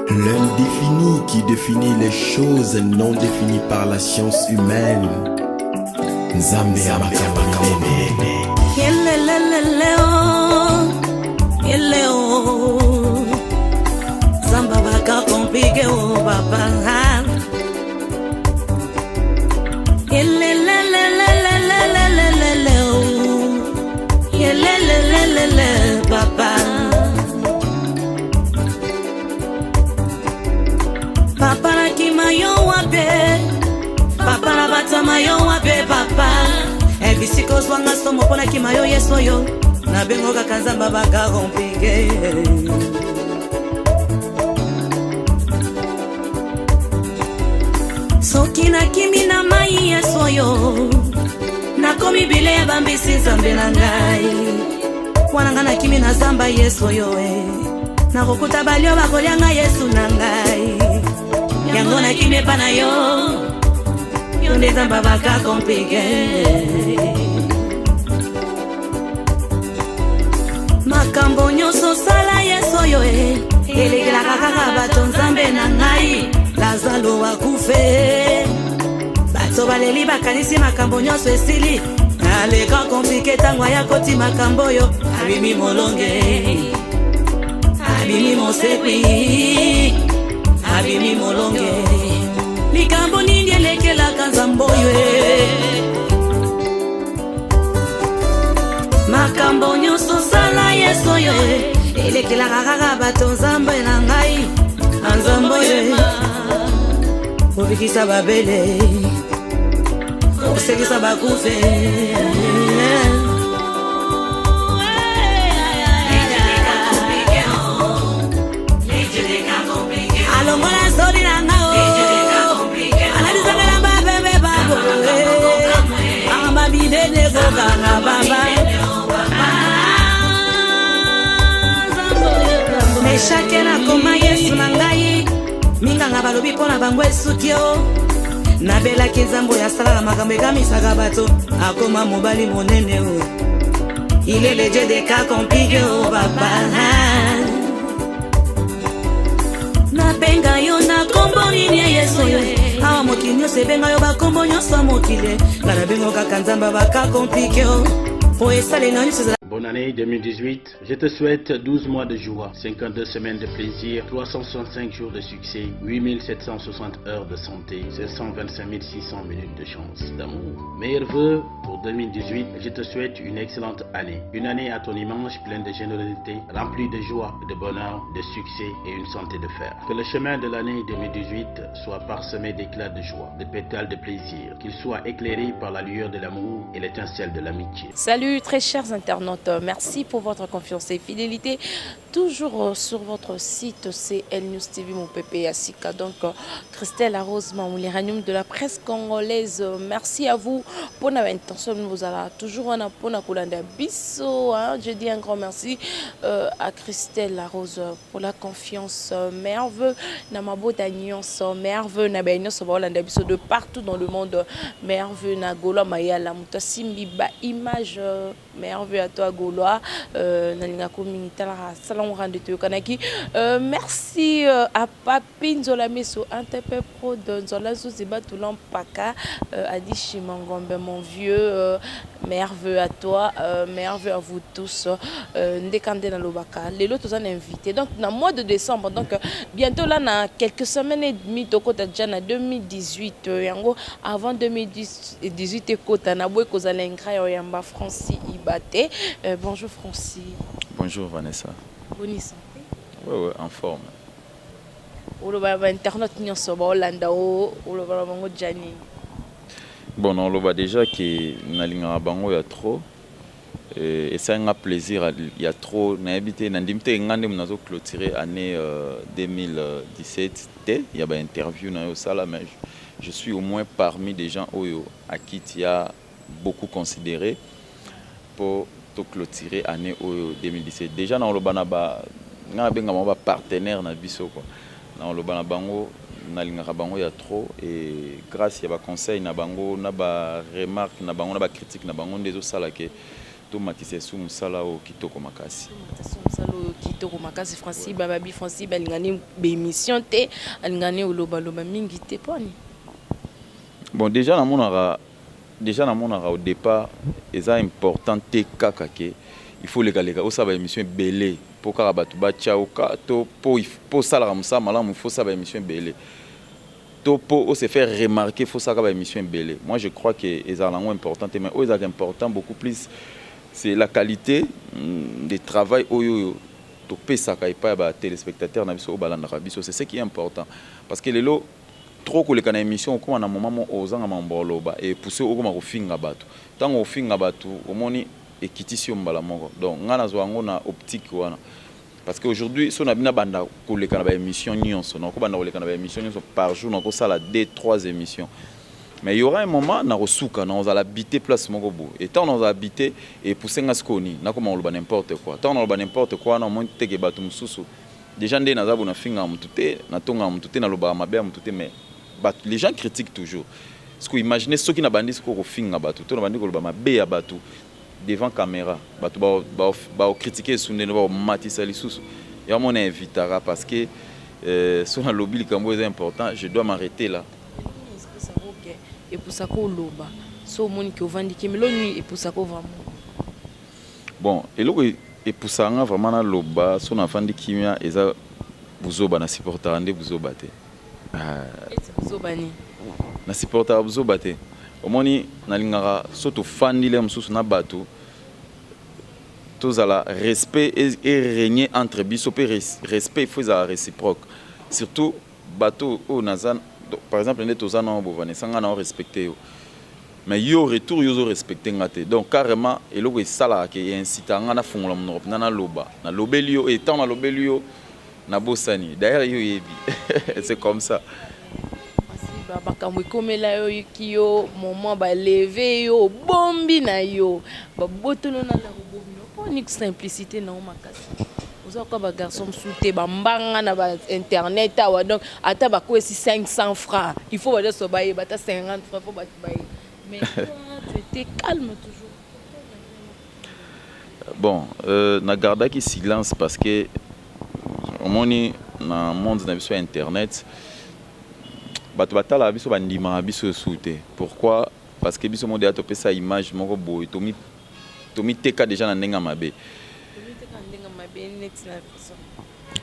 L'indéfini qui définit les choses non définies par la science humaine. Nzambe ya makambo minene. Yelelelele oh, yele oh. Zamba baka compliqué oh papa. Yelelelelelelelelele oh. Yelelelelele papa. Papa nakima yo wapi? Papa nabatama yo wapi papa? Ebisika ozwanga somo mpo nakima yo Yesu oyo nabengo kaka Nzambe baka compliqué. Soki nakimi na mai Yesu oyo nakomi bile ya bambisi Nzambe na ngai wana ngai nakimi na zamba Yesu oyo e nakokuta balio bakolia ngai Yesu na ngai yango nakimi epa na yo yo nde Nzambe baka compliqué. Makambo nyonso osala Yesu oyo e elekelaka kaka bato Nzambe na ngai Lazalo akufe bato baleli bakanisi makambo nyonso esili aleka compliqué ntango aya koti makambo oyo abimi molonge abimi mosekwi abimi molonge likambo nini elekelaka Nzambe oyo e makambo nyonso osala Yesu oyo e elekelaka kaka bato Nzambe na ngai Nzambe oyo e obikisa babele osekisa bakufe. Alongola soni na nga o alalisanga na babebe babo amba minene kokanga baba Meshake nakoma Yesu na ngai minganga balobi mpo na bango esuki o nabelaki Nzambe oyo asalaka makambo ekamisaka bato akoma mobali monene o il est le Dieu des cas compliqués o papa. Nabenga yo na kombo nini ya Yesu oyo awa mokili nyonso ebenga yo bakombo nyonso ya mokili nga nabengo kaka Nzambe baka compliqué o po esalela nyonso ezala. Bonne année 2018. Je te souhaite 12 mois de joie, 52 semaines de plaisir, 365 jours de succès, 8760 heures de santé, 525 600 minutes de chance, d'amour. Meilleurs vœux pour 2018. Je te souhaite une excellente année. Une année à ton image, pleine de générosité, remplie de joie, de bonheur, de succès et une santé de fer. Que le chemin de l'année 2018 soit parsemé d'éclats de joie, de pétales de plaisir, qu'il soit éclairé par la lueur de l'amour et l'étincelle de l'amitié. Salut très chers internautes, merci pour votre confiance et fidélité. Toujours sur votre site CL News TV, mon pépé Asika. Donc Christelle Arose Mamouliranium de la presse congolaise, merci à vous pour l'intention. Nous allons toujours en pour la biso. Hein. Je dis un grand merci à Christelle Arose pour la confiance. Merve, Namabota Nyonso, Merve, Nabayonso, biso de partout dans le monde. Merve, Nagola Mayala, Mutasimbi, ba image. Merveille à toi Gaulois, nalinga ko mingi talaka salon rende toyokanaki. Merci à Papi Nzola Meso Antp Pro de Nzola Zuzi Batoulan Paka, Adi Chimangombe mon vieux, merveille à toi, merveille à vous tous. Ndekande na lobaka lelo toza na invité donc na mois de décembre, donc bientôt là na quelques semaines et demie tokota déjà na 2018. Yango avant 2018 ekota na boye kozala ingrat ya oyamba Francis Ibate. Bonjour Francis. Bonjour Vanessa. Bonne santé? Ouais, en forme. Oloba ba internaute nyonso baolanda o oloba na bango jani? Bon, oloba déjà ke nalingaka bango ya trop. Esali nga plaisir ya trop. Nayebi te, nandimi te nga nde nazo clôturer année 2017 te ya bainterview na yo osala, mais je suis au moins parmi des gens oyo akiti ya beaucoup considéré pour toclôturer année oyo 2017. Déjà na oloba na ba nga nabenga bango bapartenaire na biso quoi, na oloba na bango nalingaka bango ya trop et grâce ya baconseil na bango, na baremarque na bango, na bacritique na bango nde ezosala ke. Tomatisa esu mosala oyo kitoko makasi. Mosala oyo kitoko makasi. Francis Bababi, Francis balingani bémission te, alingani olobaloba mingi te, poni? Bon, déjà namonaka au départ eza important te kaka ke il faut lekaleka, osala baémission ebele mpo kaka bato batya oka to mpo osalaka mosala malamu. Il faut osala baémission ebele to mpo ose faire remarquer, faut osalaka baémission ebele. Moi, je crois que ezala nango important te, mais oyo ezalaka important beaucoup plus, c'est la qualité de travail oyo topesaka epai ya batéléspectateur na biso oyo balandaka biso. C'est ce qui est important, parce que lelo trop koleka na émission, okóma na moment mo ozanga mambo oloba, epousse okóma kofinga bato. Ntango ofinga bato, omoni ekitisi yo mbala moko. Donc ngai nazwa yango na optique wana, parce que aujourd'hui so na bino banda koleka na baémission nyonso, nakobanda koleka na baémission nyonso par jour, nakosala deux, trois émissions, mais il y aura un moment nakosuka, nakozala bite place moko boye. Et ntango nakozala bite, epousse nga sikoyo nini? Nakoma koloba n'importe quoi. Ntango naloba n'importe quoi wana, omoni teke bato mosusu déjà nde naza bo, nafingaka motu te, natongaka motu te, nalobaka mabe ya motu te, mais bato, les gens critiquent toujours. Siko imagine soki nabandi sikoyo kofinga bato to nabandi koloba mabe ya bato devant caméra, bato baokritike esu ndenge baomatisa lisusu. Yango mona evitaka, parce que so nalobi likambo eza important, je dois m'arrêter là. Epusaka oloba so omoni ke ovandi kimia, eloni epusaka vraiment? Bon, eloko epusaka nga vraiment naloba so nafandi kimia eza buzoba. Nasupportaka nde buzoba te. Eti buzoba nini? Nasupportaka buzoba te. Omoni, nalingaka so tofandi le mosusu na bato, tozala respect erégner entre biso, mpe respect il faut ezala réciproque, surtout bato oyo naza. Par exemple nde toza na bovanesa, nga na orespecte yo, mais yo retour yo ozorespecte nga te. Donc carrément eloko esalaka ke eincita nga nafungola monoko mpenza, naloba, nalobeli yo, e ntango nalobeli yo, nabosani. D'ailleurs yo oyebi, c'est comme ça. Makambo ekomela yo, yoki yo moment baleve yo, obombi na yo, babotolo na ndako, obombi na mponi simplicité na yo makasi. Oza kwa bagarçon mosusu te, bambanga na bainternet awa. Donc ata bakwesi 500 francs, il faut banyonso bayeba, ata 50 francs, faut bato bayeba, mais toi, tu étais calme toujours. Bon, nagardaki silence parce que omoni, na monde na biso ya internet, bato batalaka biso, bandimaka biso esu te. Pourquoi? Parce que biso mo deya topesa image moko boye, tomiteka déjà na ndenge ya mabe.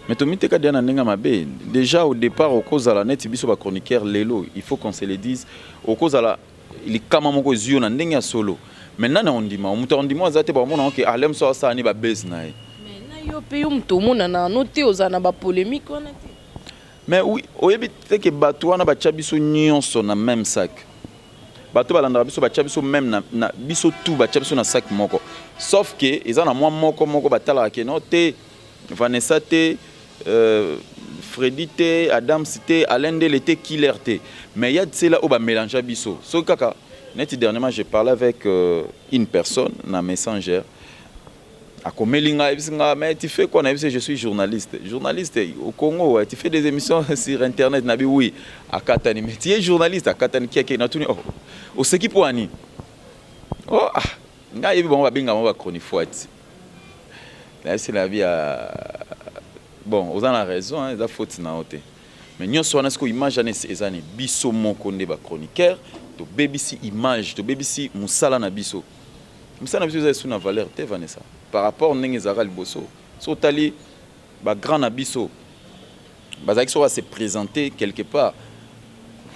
Mais tomiteka déjà na ndenge ya mabe déjà au départ. Okozala neti biso bachroniqueur lelo, il faut qu'on se le dise, okozala likama moko ezwi yo na ndenge ya solo, mais nani ondima? Moto ondima aza te. Bamona oke alem so asala ni babese na ye. Mais na yo mpe, yo moto omonana no te, ozala na bapolémique wana te. Mais oui, oyebi te ke bato wana batya biso nyonso na même sac. Bato balandaka biso, batya biso même na biso tout, batya biso na sac moko, sauf ke eza na mwa moko moko batalaka ke no te, Vanessa te, Freddy te, Adams te, Alain Ndele te, Killer te, mais ya tsela oyo bamélange biso. Soki kaka neti dernièrement, j'ai parlé avec une personne na Messenger, akomeli ngai, ayebisi nga: "Mais tu fais quoi?" Nayebisi: "Je suis journaliste." "Journaliste au Congo?" "Ouais." "Tu fais des émissions sur internet?" Nabi: "Oui." Akatani: "Mais tu es journaliste?" Akatani kiake. Natuni: "Oh, oseki mpo ani?" "Oh, ah, ngai ayebi bango, babenga bango bachronifoite." Nayebisi, nabi ya bon, oza na raison, eza faute na yo te. Mais nyonso wana sikoyo, image wana eza ni biso moko nde bachroniqueur tobebisi image, tobebisi mosala na biso. Mosala na biso eza esu na valeur te, Vanessa, par rapport ndenge ezalaka liboso. So otali bagrand na biso, bazalaki so base présenter quelque part,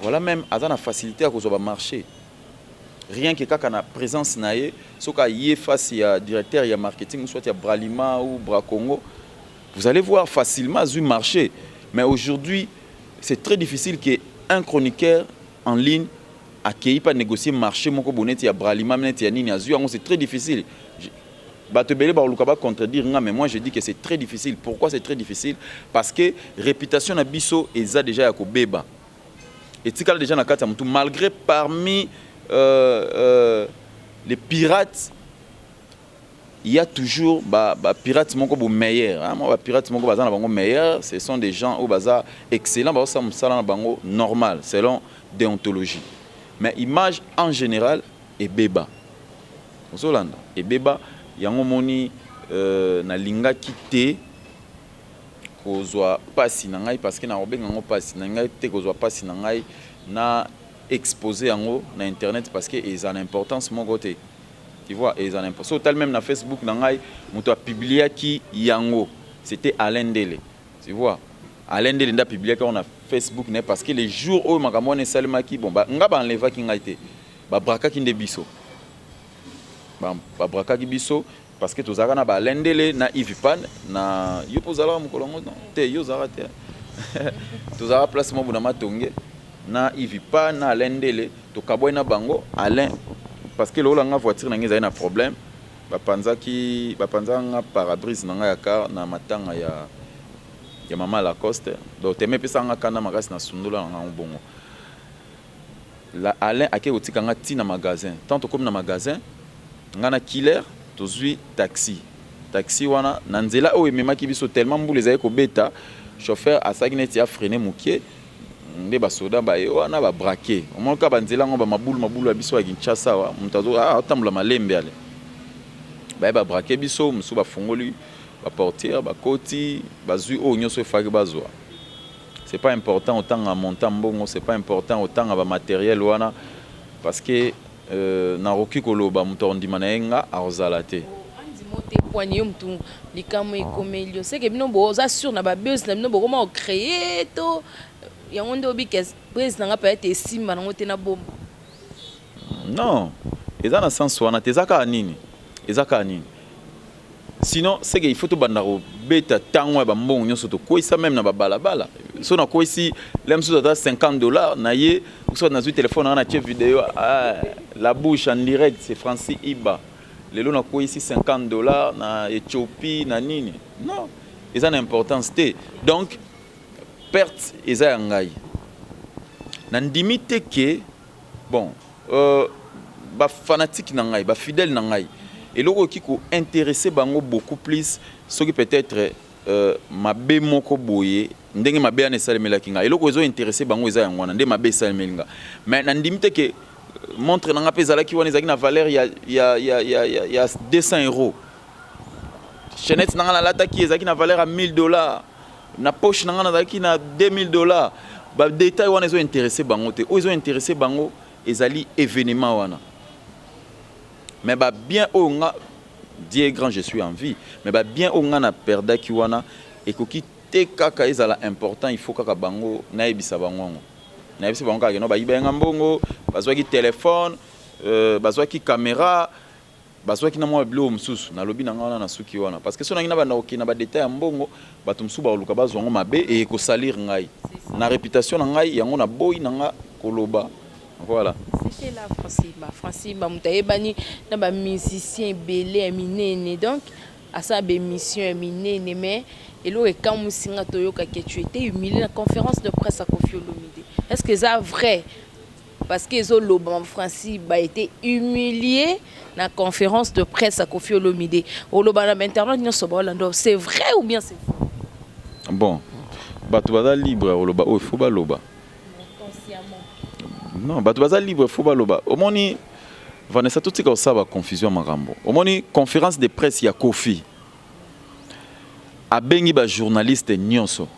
voilà, même aza na facilité ya kozwa bamarché, rien que kaka na présence na ye. Soki aye face ya directeur ya marketing, soit ya Bralima ou Bracongo, vous allez voir, facilement azwi marché. Mais aujourd'hui, c'est très difficile que un chroniqueur en ligne akei pa négocier marché moko bo neti ya Bralima, neti ya nini, azwi yango. C'est très difficile. Bato ebele baluka bacontredire nga, mais moi je dis que c'est très difficile. Pourquoi c'est très difficile? Parce que réputation na biso eza déjà ya kobeba, etikala déjà na kati ya motu. Malgré parmi les pirates, il y a toujours ba pirate moko bo meilleur, hein, moi ba pirate moko baza na bango meilleur, ce sont des gens oyo baza excellent, bazosala mosala na bango normal selon déontologie. Mais image en général ebeba, ozolanda, ebeba. Yango omoni euh, nalingaki te kozwa pasi na ngai, parce que nakobenga yango pasi, nalingaki te kozwa pasi na ngai na exposer yango na internet, parce que eza na importance moko te, tu vois. Eza na so otali même na Facebook na ngai, moto apubliaki yango, c'était Alain Ndele, tu vois. Alain Ndele nde apubliaki yango na Facebook na ye, parce que les jours oyo makambo wana esalemaki, bon, nga baenlevaki ngai te, babrakaki nde biso, babrakaki biso, parce que tozalaka na ba Alain Ndele na Yves Pan na yo mpo ozalaka mokolo yango te, yo ozalaka te. Tozalaka place moko na Matonge na Yves Pan na Alain Ndele. Tokabwai na bango, Alain, parce que lokola nga voiture na ngai ezali na problème, bapanzaki, bapanzaka nga pare-brise na ngai ya car na matanga ya mama Lacoste. Donc teme epesaka nga kanda makasi na sundola na ngango bongo. La Alain ake kotika nga ti na magasin. Tant tokomi na magasin, nga na Killer tozwi taxi. Taxi wana, na nzela oyo ememaki biso, tellement mbula ezali kobeta, chauffeur asalaki neti afreiner moke, nde basoda baye wana babraquer. Omoni kaka banzela yango, bamabulu mabulu ya biso ya Kinshasa awa, moto azotambola malembe. Ale baye babraquer biso, mosusu bafungoli baportière, bakoti, bazwi oyo nyonso efaki bazwa. C'est pas important otanga montant mbongo, c'est pas important otanga bamatériel wana, parce que nakoki koloba, moto akondima na ye nga akozala te. Andimo te poani yo motu likambo ekomeli yo, seke bino boza sûr na babuzz na bino, bokoma kocréer to yango nde obika buzz na nga peut-être esimba nango te na bomba. Non, eza na sens wana te. Eza kaka nini? Eza kaka nini? Sinon c'est que il faut tobanda kobeta ntango ya bambongo nyonso tokweyisa même na babalabala. So nakweyisi le mosusu ata 50 $ na ye, so nazwi telefone nanga, natie video, ah, la bouche en direct, c'est Francis Iba, lelo nakweyisi 50 $ na Éthiopie na nini. Non, eza na importance te. Donc perte eza ya ngai, nandimi te ke bon, bafanatike na ngai, bafidèle na ngai, eloko okoki kointéresser bango beaucoup plus soki peut-être mabe moko boye, ndenge mabe wana esalemelaki ngai, eloko ezointéresser bango eza yango wana nde mabe esalemeli nga. Mais nandimi te ke montre na nga mpe ezalaki wana, ezalaki na valeur ya 200 euros, chaînette na nga nalataki ezalaki na valeur ya 1000 $, na poche na nga nazalaki na 2000 $. Badétail wana ezointéresser bango te. Oyo ezointéresser bango ezali événement wana. Mais babien oyo nga, Dieu est grand, je suis en vie, mais babien oyo nga na perdaki wana ekoki te kaka ezala important. Il faut kaka bango nayebisa bango yango. Nayebisa bango kaka keno bayiba nga mbongo, bazwaki telefone, bazwaki caméra, bazwaki na mwa biloko mosusu. Nalobi na nga wana na suki wana, parce que so nangi na banda kokende na badétail ya mbongo, bato mosusu bakoluka bazwa yango mabe e ekosalir ngai na réputation na ngai. Yango naboyi na nga koloba, voilà. C'était là Francis Ba. Francis Ba, moto ayebani na bamusicien ebele ya minene, donc asala baémission ya minene. Mais eloko ekamwisi nga, toyokaki tu étais humilié na conférence de presse à Koffi Olomide. Est ce que eza vrai? Parce que ezolobama Francis Ba été humilié na conférence de presse à Koffi Olomide. Oloba na bainternet nyonso baolanda, c'est vrai ou bien c'est faux? Bon, bato baza libre ya koloba oyo faut baloba. Consciemment. Non, bato baza libre, faut baloba. Omoni Vanessa, totika kosala baconfusion ya makambo. Omoni conférence de presse ya Kofi, abengi bajournaliste nyonso,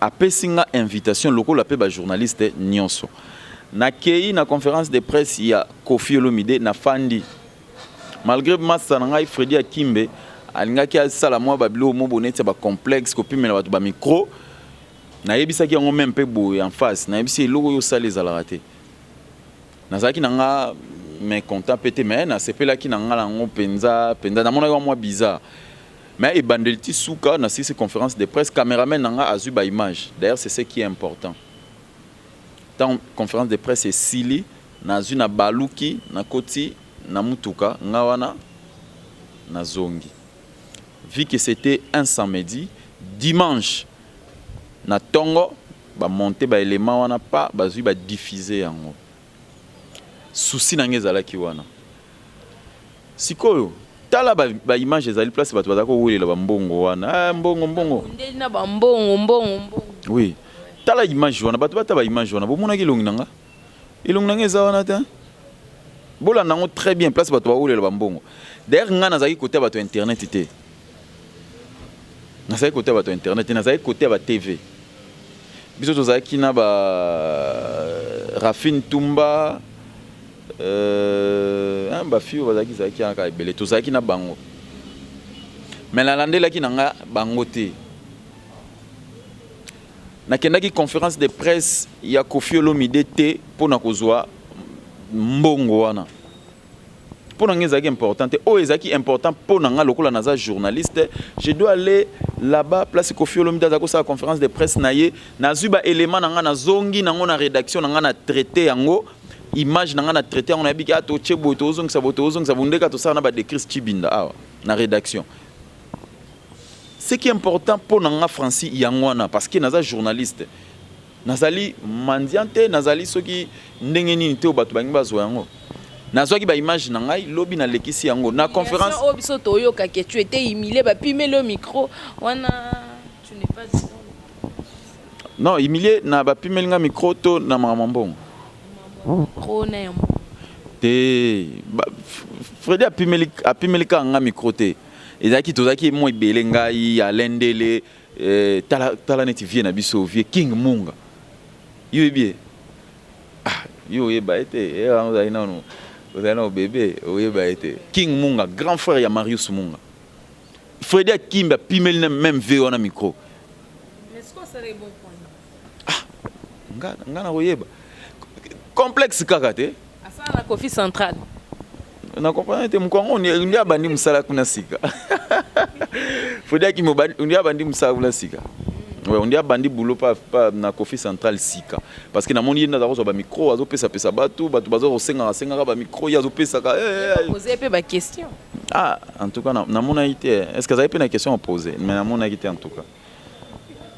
apesi nga invitation lokola mpe bajournaliste nyonso. Nakei na conférence de presse ya Kofi Olomide, nafandi malgré masa na ngai Fredi Akimbe alingaki asala mwa babiloko mo boye neti ya bacomplexe, kopimela bato bamicro. Nayebisaki yango même mpe boye en face, nayebisi eloko oyo osala ezalaka te. Nazalaki na nga mécontent mpe te, mais nasepelaki na nga nango mpenza mpenza, namonaki mwa bizarre. Mais ebandeli ti suka, nasilisi conférence de presse, caméraman na nga azwi baimage. D'ailleurs, c'est ce qui est important. Ntango conférence de presse esili, nazwi na baluki, nakoti na mutuka nga wana, nazongi. Vu que c'était un samedi, dimanche na ntongo bamonte baélément wana pa bazwi, badiffuser yango. Souci na ngai ezalaki wana. Sikoyo tala baimage, ba ezali place bato bazala kowelela bambongo wana, ah, mbongo mbongo. Ndeli na bambongo, mbongo, mbongo. Oui, tala image wana, bato bata baimage wana, bomonaki elongi na nga, elongi na nga eza wana te. Bolanda yango très bien, place bato bawelela bambongo. D'ailleurs ngai nazalaki kote ya bato ya internet te, nazalaki kote ya bato ya internet te, nazalaki kote ya ba TV. Biso tozalaki na ba Rafine Tumba, euh, ba fille oyo bazalaki zalaki wana kaka ebele, tozalaki na bango, mais nalandelaki na nga bango te. Nakendaki conférence de presse ya Koffi Olomide te mpo na kozwa mbongo wana. Mpo na ngai ezalaki important te. Oyo ezalaki important mpo na ngai, lokola naza journaliste, je dois aller là-bas place Koffi Olomide aza kosala conférence de presse na ye. Nazwi ba élément na ngai, nazongi nango na rédaction na ngai, na traité yango, image na ngai na traité yango, nayebi ke ah, totie boye, tozongisa boye, tozongisa boye, ndeka tosala na badecris Chibinda awa na rédaction. Ce qui est important mpo na nga, Francis, yango wana, parce que naza journaliste, nazali mendiant te, nazali soki ndenge nini te oyo bato balingi bazwa yango. Nazwaki baimage na ngai, lobi nalekisi yango na conférence. Oyo biso toyokaki, tu étais humilié, bapimeli yo micro wana, tu n'es pas dedans. Non, humilié na bapimeli nga micro to na makambo mbongo? Micro na yango. Te, Fredi apimeli kaka nga micro te. Ezalaki, tozalaki mwa ebele, ngai, Alain Ndele, eh, tala, tala neti vie na biso, vie King Munga, yo yebi ye? Ah, yo oyeba ye te. Eh, ozali nano, ozali nano bebe, oyeba ye te. King Munga, grand frère ya Marius Munga. Fredi Akimbe apimeli na même vie wana micro. Ah, nga, nga na koyeba complexe kaka te. Asala na Kofi Central. Na comprendre te. Moko yango nde abandi mosala kuna sika. Fredi Akimbe nde abandi mosala kuna sika. Ouais, on dit abandi boulot pa na Kofi Central sika, parce que namoni ye nde aza kozwa bamicro, azopesapesa bato, bato baza kosengaka sengaka bamicro, ye azopesaka. Pose mpe baquestion. Ah, en tout cas namonaki te. Est ce que azali mpe na question apose? Mais namonaki te. En tout cas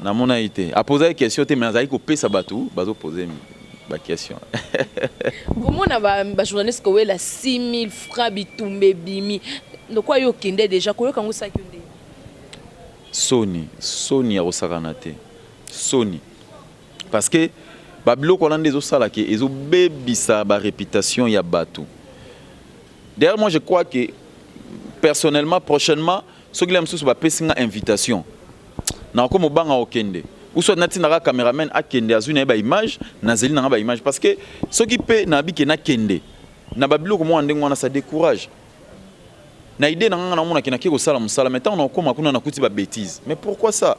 namonaki te aposaki question te, mais azalaki kopesa bato bazopose baquestion. Komona bajournaliste kowela 6000 francs, bitumba ebimi lokwa yo okende déjà koyoka yango, esalaki yo ndenge? Soni, soni ya kosakana te, soni, parce que babiloko wana nde ezosala ke ezobebisa baréputation ya bato. D'ailleurs moi je crois que personnellement, prochainement, soki la mosusu bapesi nga invitation, nakokoma obanga kokende, ou soit natindaka cameraman akende, azwi na ye baimage, nazeli nanga baimage, parce que soki mpe nayebi ke nakende na babiloko moko ya ndenge wana, ça décourage. Na idée na nga, namonaki nake kosala mosala, mais ntango nakokóma kuna, nakuti babêtise. Mais pourquoi ça?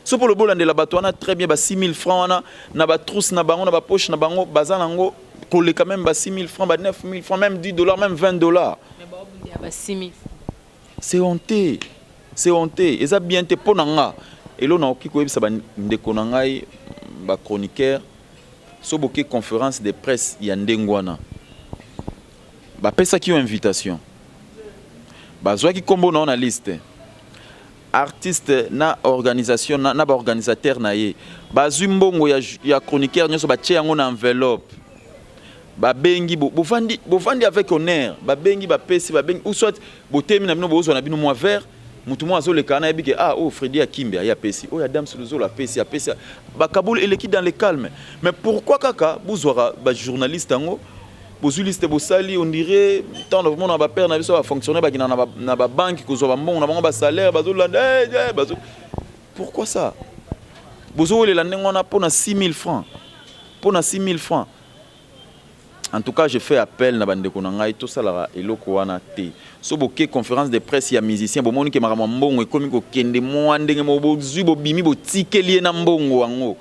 So mpo lobi olandela bato wana très bien, ba 6000 francs wana na batrousse na bango, na bapoche na bango, baza nango koleka même ba 6000 francs, ba 9000 francs, même 10 $, même 20 $. Mais baobundela ba 6000. C'est honte, c'est honte, eza bien te. Mpo na nga, elo nakoki koyebisa bandeko na ngai bachroniqueur, so boke conférence de presse ya ndenge wana, bapesaki yo invitation, bazwaki nkombo na yo na liste, artiste na organisation na baorganisateur na ye bazwi mbongo ya chroniqueur nyonso, batie yango na enveloppe, babengi, bovandi, bovandi avec honneur, babengi, bapesi, babengi, ou soit botemi na bino, bozwa na bino mwa verre, motu moko azoleka wana ayebi ke ah, oyo Fredi Akimbe aye apesi, oyo Adam Luzolo apesi, apesi, bakabulu, eleki dans le calme. Mais pourquoi kaka bozwaka bajournaliste yango, bozwi liste, bosali, on dirait ntango omona bapère na biso bafonctionnaire bakenda na babanke kozwa bambongo na bango, basalaire, bazolanda, eh, eh, bazo. Pourquoi ça? Bozowelela ndenge wana mpona 6000 francs, mpona 6000 francs? En tout cas je fais appel na bandeko na ngai, tosalaka eloko wana te. So boke conférence de presse ya musicien, bomoni ke makambo ya mbongo ekomi kokende mwa ndenge moko, bozwi, bobimi, botikeli ye na mbongo yango,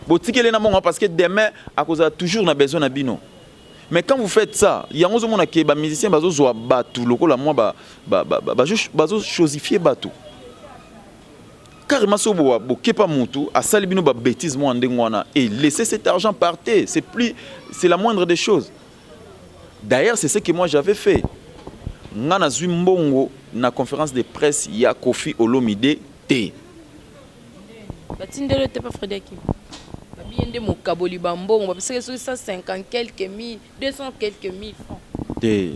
botikeli ye na mbongo, parce que demain akozala toujours na besoin na bino. Mais quand vous faites ça, yango ozomona ke bamusicien bazozwa bato lokola mwa bazochosifier bato carrément. So bokepa mutu asali bino babêtise mwa ndenge wana, et laissez cet argent, partez, c'est plus, c'est la moindre des choses. D'ailleurs c'est ce que moi j'avais fait. Nga nazwi mbongo na conférence de presse ya Koffi Olomide te. Batindeli te pa Fredi Akimbe, babiye nde mokaboli bambongo, bapesaki soki 150 quelques mille, 200 quelques mille francs. Te,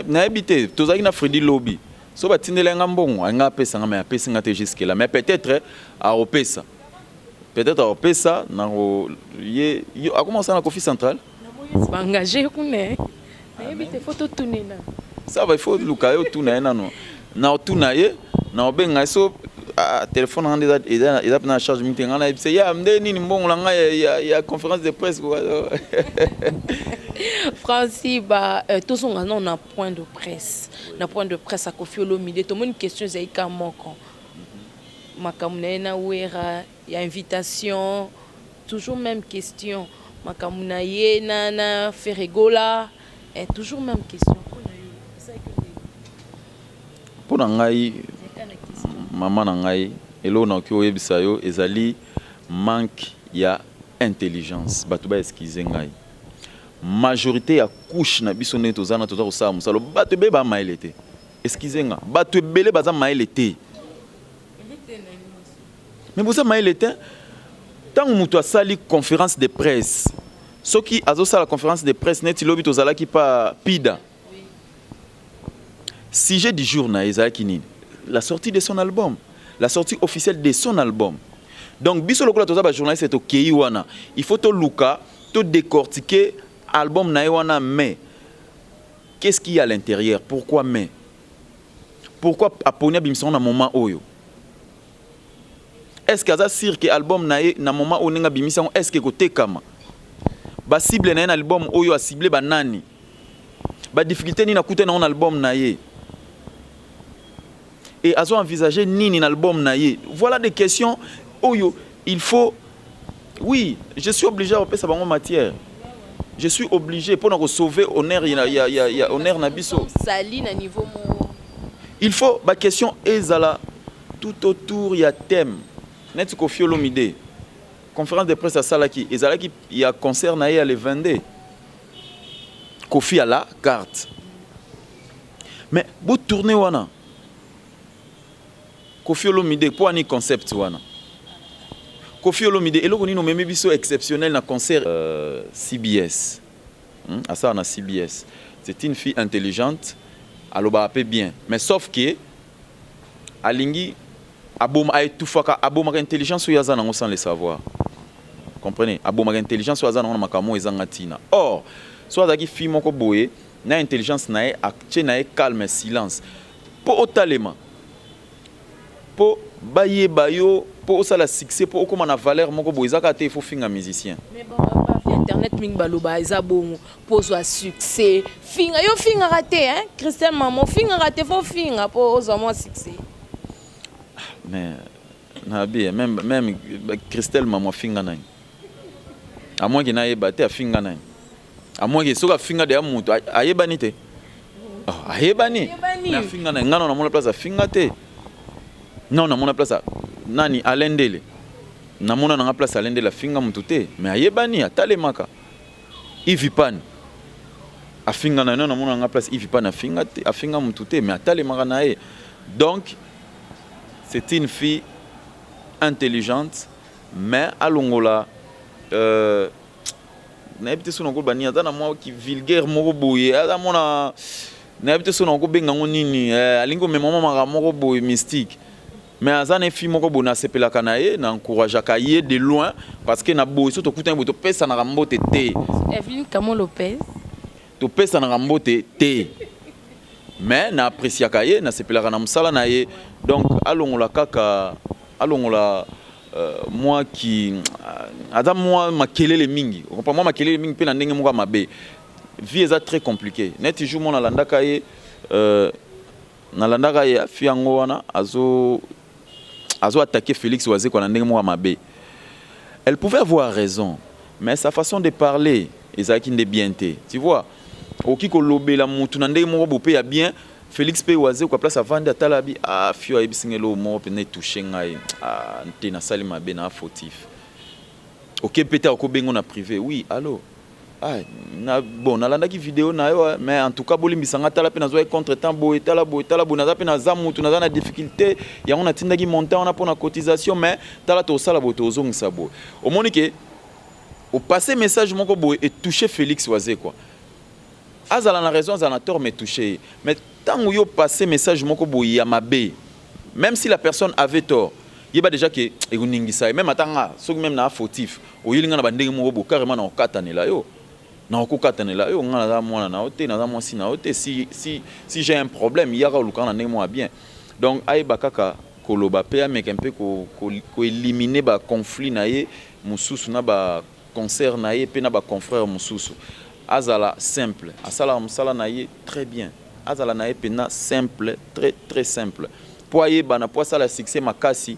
nayebi te. Tozalaki na Fredi lobi. So batindeli nga mbongo, alinga apesa nga, mais apesi nga te jusque là. Mais peut-être akopesa, peut-être akopesa na ye. Akoma kosala na Kofi Central. Baengage kuna, nayebi te, fo totunela. Ça va, il faut luka ye, otuna ye nano. Na otuna ye, na obenga ye. So ah, telefone na nga nde eza mpena na charge mingi te. Ngai nayebisa ya nde nini, mbongo na ngai ya conférence de presse. Francis ba tozonga nano na point de presse. Na point de presse ya Kofi Olomide, tomoni question ezali ka moko, makambo na ye na Wera ya invitation, toujours même question, makambo na ye na Ferre Gola, toujours même question. Mpona yo, esalaki ndenge? Mpo na ngai, mama na ngai, eloko nakoki oyebisa yo ezali manque ya intelligence. Bato baexcuser ngai, majorité ya couche na biso, ndenge toza na toza kosala mosala, bato ebele baa mayele te. Excuse nga, bato ebele baza mayele te. Mais boza mayele te. Ntango moto asali conférence de presse, soki azosala conférence de presse neti lobi tozalaki pa pida, sujet du jour na ezalaki nini? La sortie de son album, la sortie officielle de son album. Donc biso lokola toza bajournaliste, tokei wana, il faut toluka todécortiquer album na ye wana. Mais qu'est-ce qu'il y a à l'intérieur? Pourquoi? Mais pourquoi aponi abimisa na moment oyo? Est ce que aza sûr que album na ye na moment oyo ndenge abimisi yango, est ce que ekotekama? Bacible na ye na album oyo, acible banani? Badifficulté nini akutani nango na album na ye? Et azo envisager nini na album na ye? Voilà des questions oyo il faut. Oui, je suis obligé kopesa bango matière, je suis obligé mpona kosauver honneur ya honneur na biso. Sali na niveau mo. Il faut baquestion ezala tout autour ya thème. Neti Kofi Olomide, conférence de presse asalaki ezalaki ya concert na ye ya le 22, Kofi à la carte. Mais botourne wana Kofi Olomide mpo ani concept wana Kofi Olomide, eloko nini omemi biso exceptionnel na concert CBS, Asala na CBS, c'est une fille intelligente, alobaka mpe bien, mais sauf que alingi aboma, aetufaka, abomaka intelligence oyo aza nango sans le savoir. Comprenez? Abomaka intelligence oyo aza nango na makambo oyo ezanga ntina. Or so azalaki fille moko boye na intelligence na ye, atie na ye calme, silence, mpo otalema, mpo bayeba yo, mpo osala succès, mpo okóma na valeur moko boye, eza kaka te il faut finga musicien. Mais bon, bafi internet mingi baloba eza bongo, mpo ozwa succès, finga. Yo fingaka te, hein? Christian Mama, ofingaka te? Fo finga mpo ozwa mwa succès? Mais nabi même Christelle Mamo afinga nani? À moins que nayeba te. Afinga nani? À moins que soki afinga deya moto ayebani te. Oh, ayebani. Ayebani. Mais afinga nani? Ngai na namona place afinga te. Non, namona place nani, Alain Ndele, namona nanga place Alain Ndele afinga motu te, mais ayebani, atalemaka. Ivi Pan afinga na? Non, namona nanga place Ivi Pan afinga te, afinga motu te, mais atalemaka na ye. Donc c'est une fille intelligente, mais alongola nayebi te so nakoloba nini. Aza na mwa vulgaire moko boye, aza mona, nayebi te so nakobenga yango nini, alingi komema mwa makambo moko boye mystique. Mais aza na fille moko boye nasepelaka na ye, na encourageaka ye de loin, parce que na boye so tokutani boye, topesanaka mbote te. Eveline Camo Lopez. Topesanaka mbote te, mais na appréciaka ye, nasepelaka na mosala na ye. Donc alongola kaka, alongola mwa ki aza mwa makelele mingi, okompa mwa makelele mingi mpe na ndenge moko ya mabe. Vie eza très compliqué. Neti jour mo nalandaka ye, nalandaka ye afi yango wana azo attaquer Félix Wazekwa na ndenge moko ya mabe. Elle pouvait avoir raison, mais sa façon de parler ezalaki nde bien te. Tu vois, okoki kolobela mutu na ndenge moko bo mpe ya bien. Félix mpe Wazekwa, place avandi, atala bi ah, fio ayebisi ngai eloko moko mpenza etouche ngai. Ah, te, nasali mabe na fautif. Oke mpe te, akobengo na privé: oui, allo, ah, na, bon, nalandaki video na yo, mais en tout cas bolimbisa nga, tala mpe nazwaki contretemps boye, tala boye, tala boye, naza mpe naza mutu, naza na difficulté, yango natindaki montant wana mpo na cotisation, mais tala, tosala boye, tozongisa boye. Omoni ke opasse message moko boye etouche Félix Wazekwa. Azala na raison, azala na tort, mais touche ye. Mais ntango yo passe message moko boye ya mabe, même si la personne avait tort, yeba déjà ke ekoningisa ye. Même ata nga, soki même na fautif, oyeli nga na bandenge moko bo, carrément na okatanela yo. Nakokatanela yo, nga naza mwana na yo te, naza mwasi na yo te. Si j'ai un problème, yaka olukanga na ndenge moko ya bien. Donc ayeba kaka koloba mpe ameka mpe koéliminer baconflit na ye mosusu na baconcert na ye mpe na baconfrère mosusu. Azala simple, asalaka mosala na ye très bien, azala na ye mpenza simple, très très simple, mpo ayebana, mpo asala succès makasi.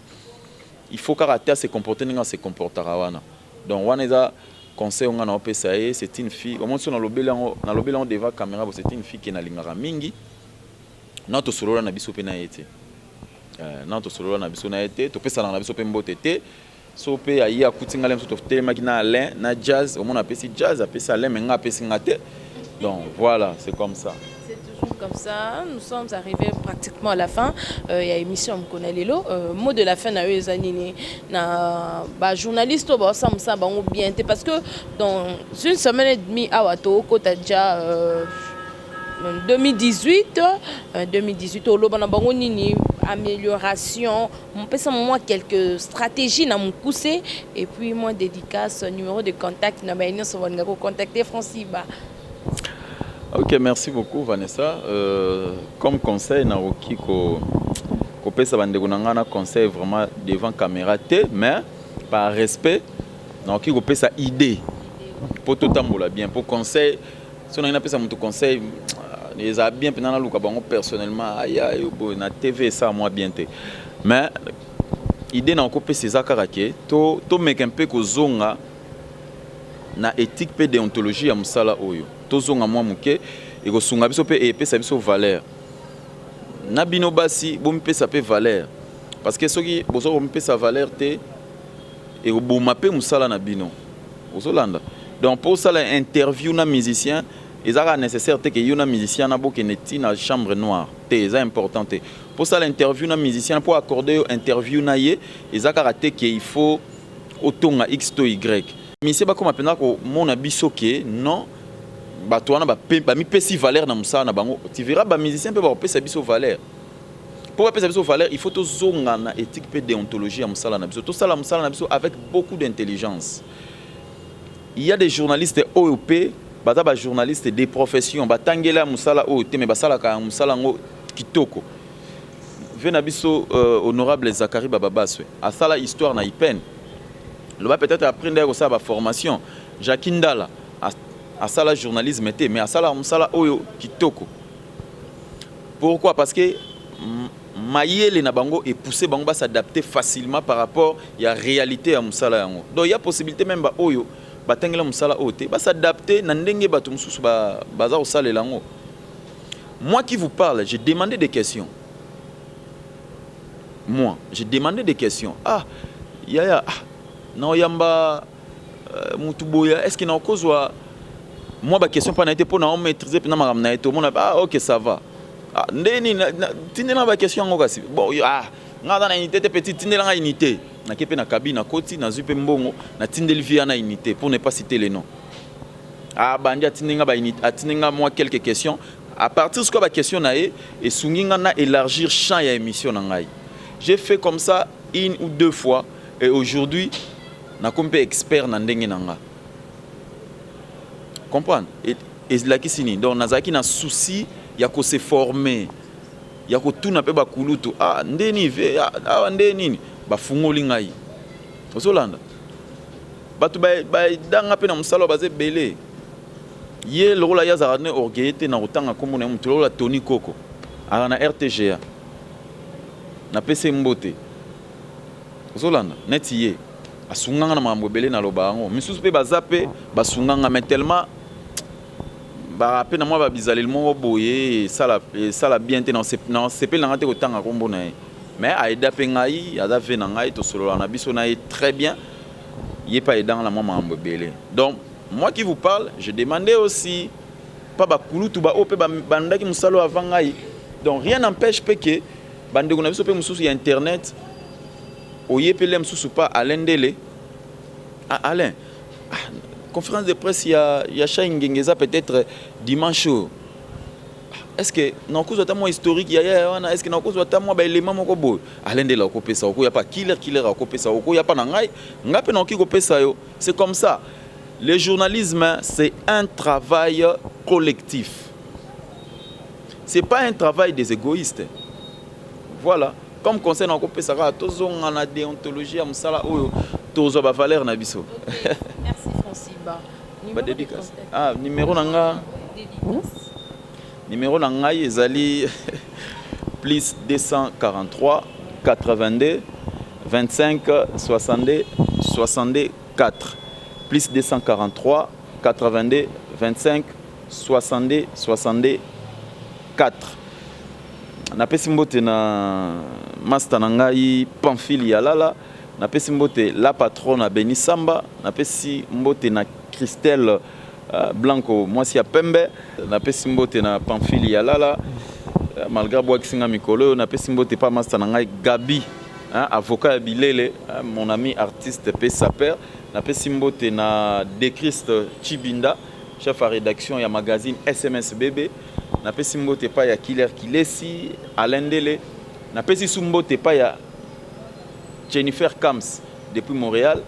Il faut kaka te ase comporter ndenge ase comportaka wana. Donc wana eza conseil nga na opesa ye. C'est une fille omoni so nalobeli yango, nalobeli yango devant caméra bo. C'est une fille ke nalingaka mingi. Na tosolola na biso mpe na ye te, na tosolola na biso na ye te, topesanaka na biso mpe mbote te. So mpe aye akuti ngai mosusu, totelemaki na Alain na Jazz, omona apesi Jazz, apesi Alain, mais nga apesi nga te. Donc voilà, c'est comme ça. C'est toujours comme ça. Nous sommes arrivés pratiquement à la fin. Il y a émission Mkona Lelo. Mot de la fin na yo eza nini na ba journaliste ba ça ça bango bien te? Parce que dans une semaine et demie awa to kota déjà 2018, 2018, oloba na bango nini? Amélioration, mpesa mwa quelques stratégies na mokuse, et puis moi dédicace, numéro de contact na baye nyonso balinga kocontacter Francis Ba. Ok, merci beaucoup Vanessa. Comme conseil nakoki kopesa bandeko na ngai na conseil vraiment devant caméra te, mais par respect nakoki kopesa idée mpo totambola bien. Mpo conseil, so nangi napesa moto conseil, ezala bien mpenza naluka bango personnellement. Aya yo boye na TV esala mwa bien te, mais idée na okopesa eza kaka ke tomeka mpe kozonga na éthique mpe déontologie ya mosala oyo. Tozonga mwa moke, ekosunga biso mpe epesa biso valeur. Na bino basi, bomipesa mpe valeur, parce que soki boza komipesa valeur te, ekoboma mpe mosala na bino. Ozolanda? Donc mpo osala interview na musicien, eza kaka nécessaire te ke yo na musicien na bokende ti na chambre noire te. Eza important te. Mpo osala interview na musicien, mpo accorder yo interview na ye, eza kaka te ke il faut otonga x to y. Musicien bakóma mpenza komona biso ke non, bato wana bamipesi valeur na mosala na bango. Tu verras, bamusicien mpe bakopesa biso valeur. Mpo bapesa biso valeur, il faut tozonga na éthique mpe déontologie ya mosala na biso, tosala mosala na biso avec beaucoup d'intelligence. Il y a des journalistes oyo mpe baza bajournaliste de profession, batangela ya mosala oyo te, mais basalaka ya mosala yango kitoko. Ve na biso honorable Zakari Bababaswe asala histoire na IPN, loba peut-être après nde kosala baformation. Jacki Ndala asala journalisme te, mais asala mosala oyo kitoko. Pourquoi? Parce que mayele na bango epousse bango bas'adapter facilement par rapport ya réalité ya mosala yango. Donc ya possibilité même baoyo batangela mosala oyo te bas'adapter na ndenge bato mosusu baza kosalela yango. Moi qui vous parle, j'ai demandé des questions. Moi, j'ai demandé des questions. Ah yaya, ah, naoyamba mutu boya, est ce que naokozwa mwa baquestion mpa na ye te mpo na omaîtrise mpena makambo na ye te? Omona, ah ok, ça va. Ah, nde nini, tindela baquestion yango kasi. Bon, ah, nga aza na unité te, petit, tindelanga unité. Nake mpe na cabine, nakoti, nazwi mpe mbongo, natindeli vie na unité, pour ne pas citer les noms. Abandi atindi nga, atindi nga mwa quelques questions. À partir sikoyo baquestion na ye esungi nga na élargir champ ya émission na ngai. J'ai fait comme ça une ou deux fois et aujourd'hui nakomi mpe expert na ndenge na nga. Comprendre elakisi nini? Donc nazalaki na souci ya kose former, ya kotuna mpe bakulutu: ah, nde nini ve awa, nde nini bafungoli ngai. Ozolanda, bato baedanga mpe na mosala oyo baza ebele. Ye lokola ye azalaka ne orgueil te na kotanga nkombo na ye, moto lokola Tony Koko azala na RTGA, napesi ye mbote. Ozolanda, neti ye asunganga na makambo ebele, naloba yango. Misusu mpe baza mpe basunganga, mais tellement baka mpe na mwa babizaleli moko boye, esala bien te. Nasepeli nanga te kotanga nkombo na ye, mais aida mpe ngai, aza ve na ngai, tosolola na biso na ye très bien. Ye mpe aidanga na mwa makambo ebele. Donc moi qui vous parle, je demandais aussi pa bakulutu baoyo mpe bandaki mosala oyo avant ngai. Donc rien n'empêche mpe ke bandeko na biso mpe mosusu ya internet, oye mpe le mosusu pa Alain Ndele. Ah, Alain, ah, conférence de presse ya Chai Ngenge eza peut-être dimanche oyo. Est ce que nakozwa ata mwa historique ya yaya wana? Est ce que nakozwa ata mwa baélément moko boye? Alain Ndele akopesa, okoya pa Killer, Killer akopesa, okoya pa na ngai, ngai mpe nakoki kopesa yo. C'est comme ça. Le journalisme, c'est un travail collectif. C'est pas un travail des égoïstes. Voilà. Comme conseil nakopesa kaka tozonga na déontologie ya mosala oyo, tozwa bavaleur na biso. Ok, merci Francis Ba. Ba dédicace. Ah, numéro na nga, numéro na ngai ezali plus 243 82 25 62 62 4, plus 243 82 25 62 62 4. Napesi mbote na master na ngai Pamphile Yalala, napesi mbote la patronne Beni Samba, napesi mbote na Christelle Blanco, mwasi ya pembe, napesi mbote na Pamphile Yalala malgré bwakisi nga mikolo oyo, napesi mbote pa master na ngai Gabi, hein, avocat ya bilele, hein, mon ami artiste pe sapeur, napesi mbote na Decrist Chibinda, chef à rédaction ya magazine SMS BB, napesi mbote pa ya Killer Kilesi, Alain Ndele, napesi su mbote pa ya Jennifer Kams depuis Montréal,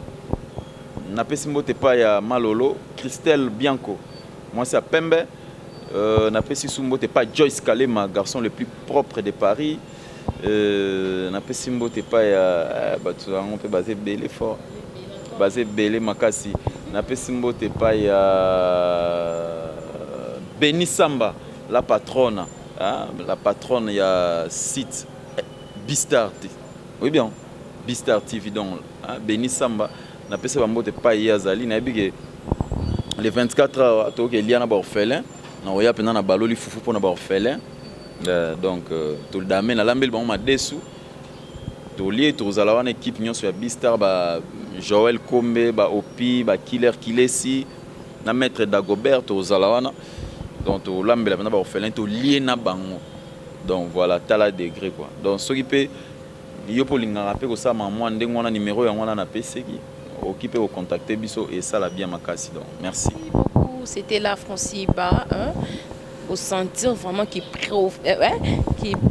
napesi mbote pa ya Malolo, Christelle Bianco, mwasi ya pembe, napesi su mbote pa Joyce Kalema, garçon le plus propre de Paris, napesi mbote pa ya bato yango mpe baza ebele fort, baza ebele makasi, napesi mbote pa ya Beni Samba, la patronne, hein, la patronne ya site Bistar T. Oui bien, Bistar TV donc, hein, Beni Samba, napesi bambote pa ye azali, nayebi ke le 24 awa tokoki elia na baorphelin, na oya mpenza na baloli fufu mpona baorphelin. Donc todame nalambeli bango madesu, tolie, tozala wana équipe nyonso ya Bistar, ba Joël Kombe, ba Opi, ba Killer Kilesi na maître Dagobert, tozala wana. Donc tolambela mpenza baorphelin, tolie na bango. Donc voilà, tala degré quoi. Donc soki mpe yo mpo olingaka mpe kosala mwa ndenge wana, numéro yango wana napeseki, okoki mpe kocontacte biso, esala bien makasi. Donc merci. Merci beaucoup. C'était là Francis Ba. Hein? Au sentir vraiment qui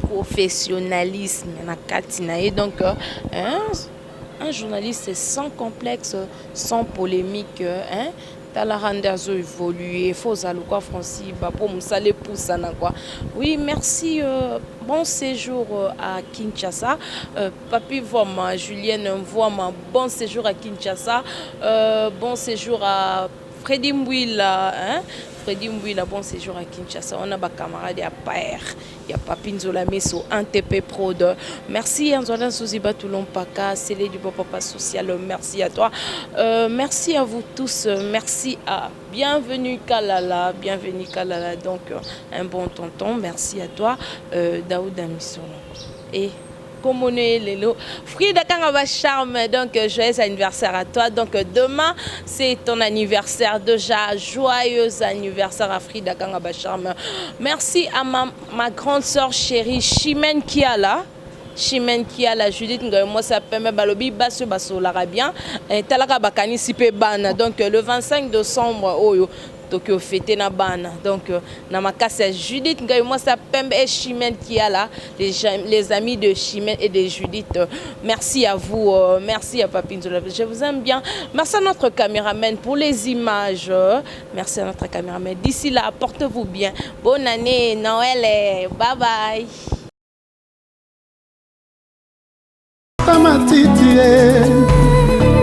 professionnalisme na kati na ye. Donc hein, un journaliste sans complexe, sans polémique, hein? Tala nde azo évoluer, faut ozala quoi Francis Ba po mosala epusana quoi. Oui, merci, bon séjour à Kinshasa. Papi Voama, Julienne Voama, bon séjour à Kinshasa. Bon séjour à Freddy Mbouila, hein? Freddy Mbouila, bon séjour à Kinshasa. On a ba camarade ya père, ya Papi Nzola Meso, 1TP Prod. Merci Nzola Nzuzi Batoulon Paka, Célé du Bon Papa Social, merci à toi. Merci à vous tous, merci à Bienvenue Kalala, bienvenue Kalala, donc un bon tonton, merci à toi, Daoud Amissono. Et comme on est lelo, Frida Kangaba Charme, donc joyeux anniversaire à toi. Donc demain, c'est ton anniversaire déjà. Joyeux anniversaire à Frida Kangaba Charme. Merci à ma grande sœur chérie, Chimène Kiala. Chimène Kiala, Judith Ngoy, moi ça permet balobi baso baso bien. Et talaka bakani sipe bana. Donc le 25 décembre, oyo Tokyo fêté na bana. Donc na makasi ya Judith Ngoy, moi ça pembe et Chimène Kiala, les amis de Chimène et de Judith. Merci à vous, merci à Papi Nzola. Je vous aime bien. Merci à notre caméraman pour les images. Merci à notre caméraman. D'ici là, portez-vous bien. Bonne année, Noël. Bye bye. Matiti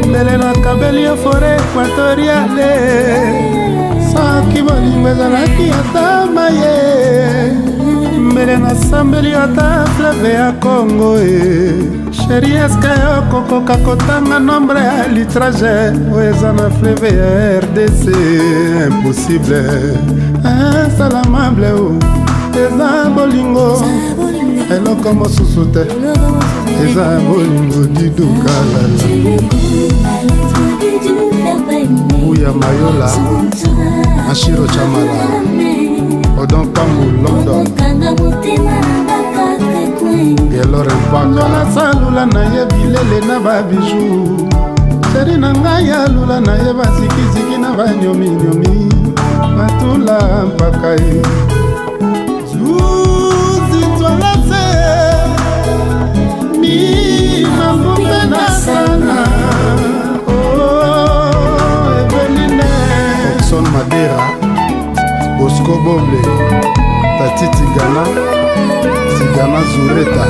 mbele nakabeli yo forêt équatoriale, soki bolingo ezalaki ata maye, mbele nasambeli ata fleuve ya Congo e. Chéri, eske okokoka kotanga nombre ya litrage oyo eza na fleuve ya RDC? Impossible, insalamable o eza bolingo, eloko mosusu te, eza bolingo. Didukalala Buya Mayola, Mashiro Chamala, Odon Pangu London, Gelore Mpaka salula na ye bilele na babiju, chéri na ngai alula na ye bazikiziki na banyominyomi batula mpaka ye zuzi nzwalase minangupenda sana. Oh, Eveline. Nico Boble, Tati Tigana, Tigana Zureta,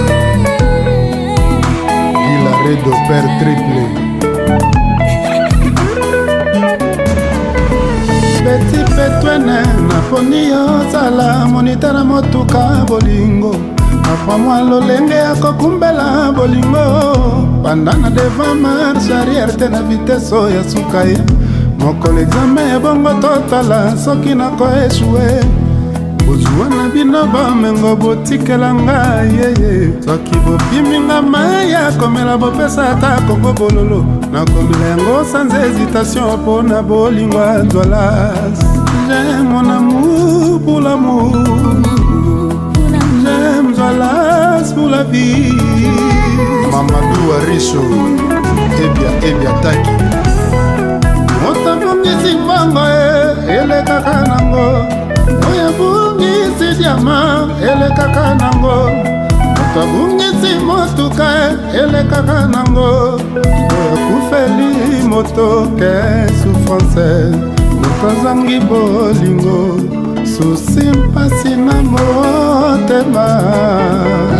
Gilaredo Père Triple. Beti Petwene, naponi yo ozala monita na motuka bolingo apwa mwa lolenge ya kokumbela bolingo banda na devant marche arrière te na vitesse oyo ya suka ye mokolo examen ebongo totala soki nakoeshue bozwa na bino bamengo botikela ngai yeye soki bopimi nga mai ya komela bopesa ata kongo bololo nakomela yango sans hésitation mpo na bolingo ya nzwalas. J'aime mon amour pour l'amour, j'aime Nzwalas pour la vie. Mamadou Ariso, Ebia Ebia Taki. Moto abungisi mbongo e elekaka nango, oyo abungisi diama elekaka nango, moto abungisi motuka e elekaka nango, oyo akufeli moto ke souffrance, moto azangi bolingo susi mpasi na motema.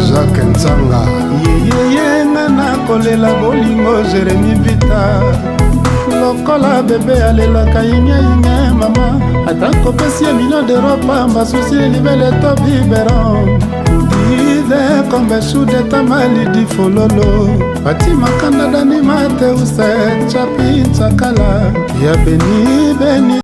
Jacques Ntsanga yeyeye nga nakolela bolingo. Jeremi Vita lokola bebe alelaka yinge mama, ata kopesi ye million d'euro pamba, susi libele to biberon. Dive kombe sudeta malidi fololo Fatima Kanda Dani Mateuse Chapi Ntsakala ya beni beni.